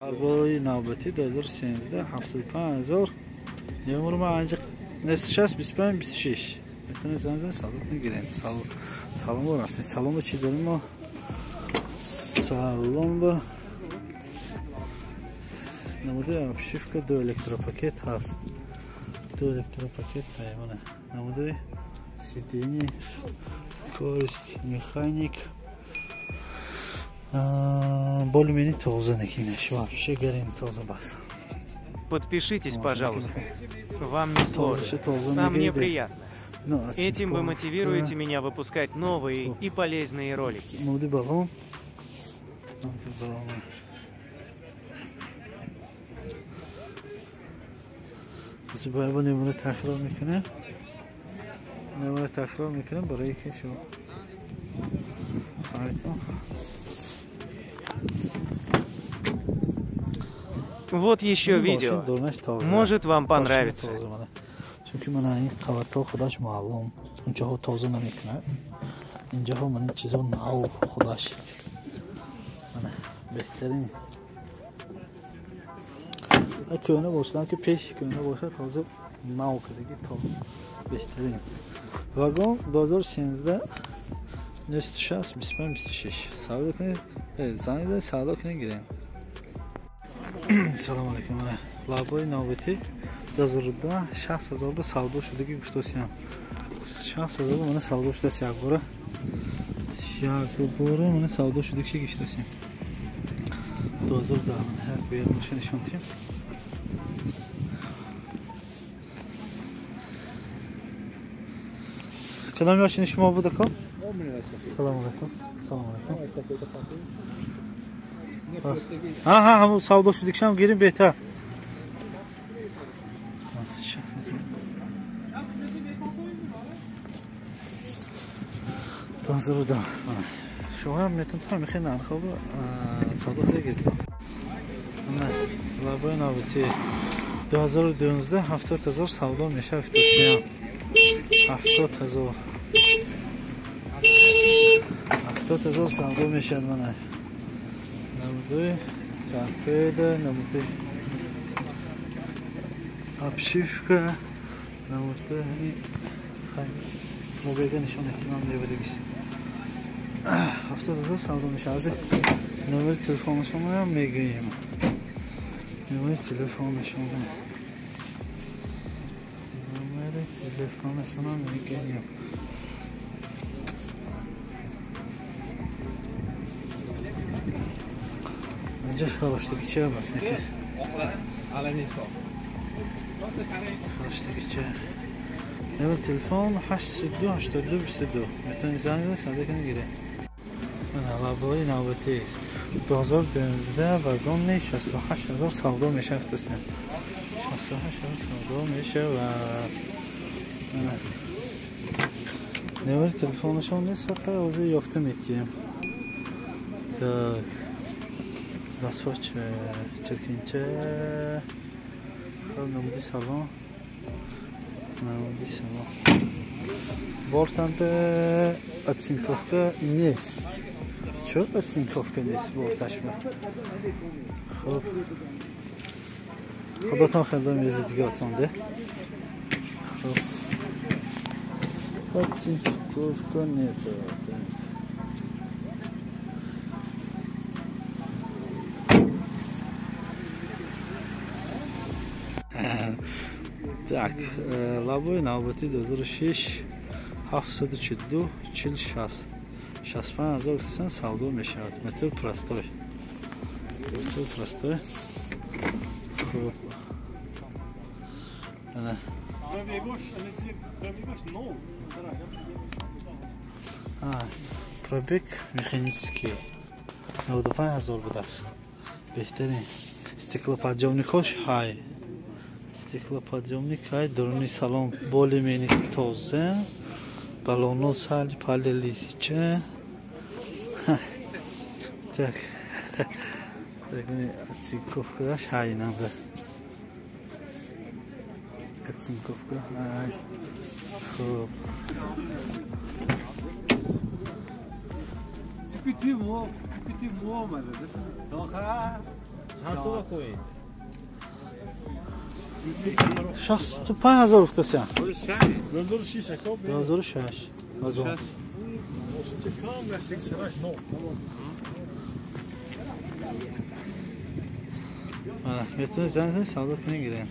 Лабои навбатӣ 2013 75 000. Номер ма анҷа 96 25 26. Метавонед занг занед, савдо гиред. Салом рафтем. Салом ба чӣ дорем мо? Салом ба намудаи обшивка, ду электропакет ҳаст. Ду электропакет ҳаймона. Намудаи сиденье, скорость, механик. Более-менее тоза накинешь. Вообще горин тоза бас. Подпишитесь, пожалуйста. Вам не сложно. А мне приятно. Этим вы мотивируете меня выпускать новые и полезные ролики. Намуди баллон. Намуди баллон. باید نمونه تکرار میکنه، نمونه تکرار میکنه برای که شما خواهیتون. Вот еще видео. Может, вам понравится. Чунки мана ин қабатҳо худаш маълум, унҷоҳо тоза намекунад, инҷоҳо мана чизо нав худаш, мана беҳтарин. Кӯҳна бошадам ки пеш кӯҳна бошад, ҳозир нав кадаги, тоза, беҳтарин. Вагон 2013 96 25 26. Савдо кунед, занг занед, савдо кунед, гирем. Салом алейкум. Мана лабои навбатӣ 2010 60 000 ба савдо шудаги гуфтосиям. 60 000 ба мана савдо шудааст. Якбора, якбора мана савдо шудаги гифтосиям. 2010. Мана як берунаша нишон диҳем. Кадом мошини шумо буд, ака? Салом алейкум, салом алейкум. Ҳа, ҳамун савдо шудагишам гирим, беҳтар. 2010. Шумоам метавонед мехоҳед нархҳо савдо карда гирифта. Лабои навбатӣ 2012 70 000 савдо мешавад. 70 000, 70 000 савдо мешавад. Мана намудои торпеда, намудои обшивка, намудои мобега нишон этимам мебудагис. 70 000 савдо мешавад. Аз номери телефонашонам мегӯем. Номери телефонашон, номери телефонашонам мегӯем. Инҷа хароштагича аст, неки хароштагича. Номер телефон 82 82 22. Метавонед занг занед, савдо кунед, гиред. Лабои навбатӣ 2012 вагони 68 000 савдо мешавад. 68 000 савдо мешавад. Номери телефонашон нест, фақат ҳозир ёфта метиҳем. Так, расвоч чиркинча. Намуди салон, намуди салон бортанда оцинковка нест. Чаро оцинковка нест борташма? Хуб, худотон хелда мези дигатонде. Хуб, оцинковка нет. Так, лабои навбатӣ 2006 742 40 60 65 000 сен савдо мешавад. Мотор простой, мотор простой. Хуб, ана пробег механический 95 000 будааст. Беҳтарин. Стеклоподъёмникош ҳай, стеклоподъёмник ҳай. Дуруни салон более-менее тоза, баллоно сали пали лисича. Так, так, оцинковкаш ҳай, надо оцинковка ҳай. Хуб. Petit mot, petit mot, 65 000 гуфтасян. 2006 вагон. Метавонед занг занед, савдо кунед, гиред.